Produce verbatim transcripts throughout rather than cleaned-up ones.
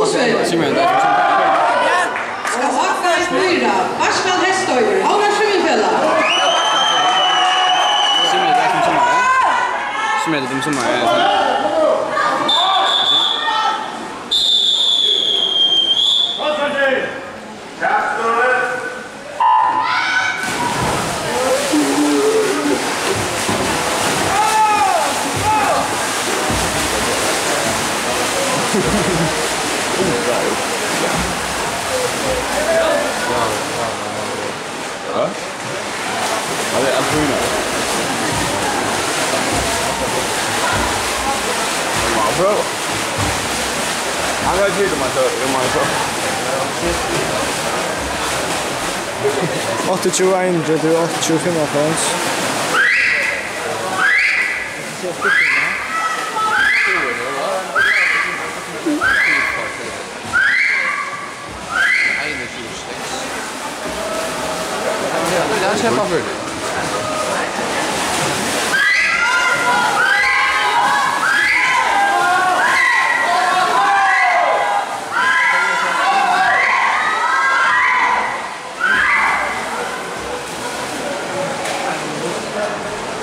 Sig meg, det er som som. Skal Hákon Myhre, Bartal Hestheiður, Havnar Svimjifelag. Sig meg, det er som som er. Sig meg, det er som som er. Hva? Ja, det er alt mulig. Man må prøve. Han har tid, man så, man så. Áttaogtjúgu einogtretivu, áttaogtjúgu fimmoghalvfems. Einogtjúgu seks. Ja, kjempa fyri.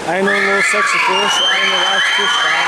Ein null seksogfýrs og ein null eitt fjúrtan.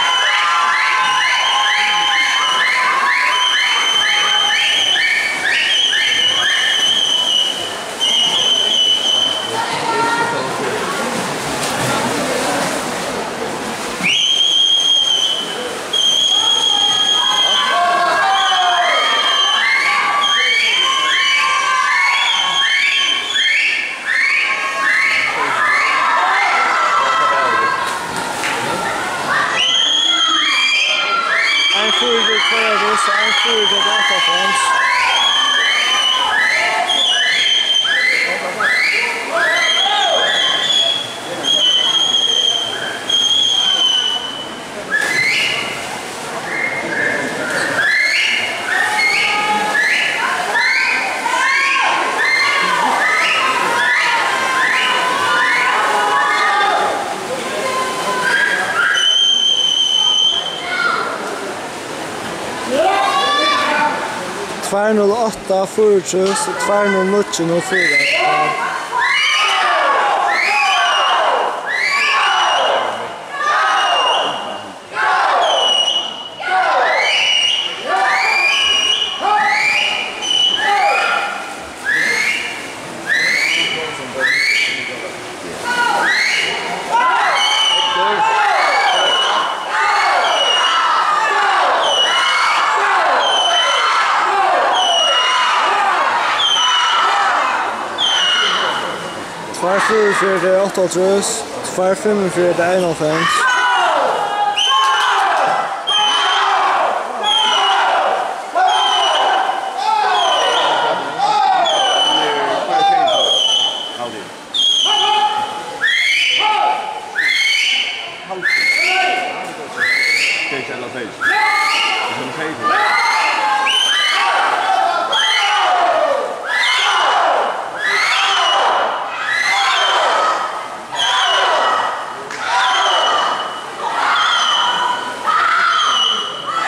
Ein fýra, tvey, ein fýra, áttaoghálvfems. Tveir null átta fýraogtrýss, tveir null níggju null fýra. Tveir fýraogfjøruti, áttaoghálvtrýss, tveir fimmogfjøruti, einoghálvfems.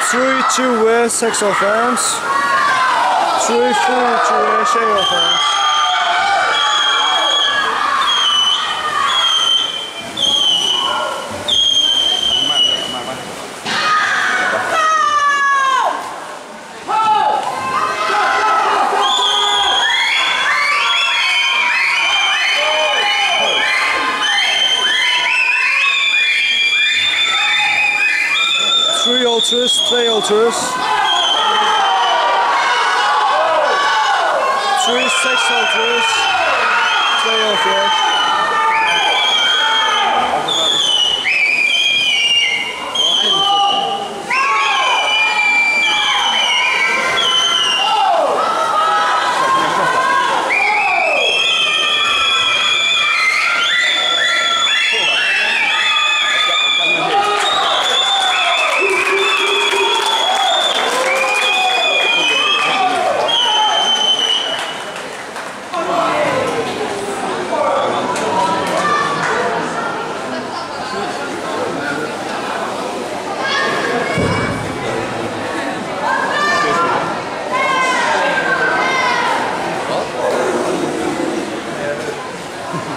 Trý tjúgu seksoghálvfems, trý fýraogtjúgu sjeyoghálvfems. Trýoghálvtrýss, tveyoghálvtrýss. Trý seksoghálvtrýss, tveyoghálvfjerðs.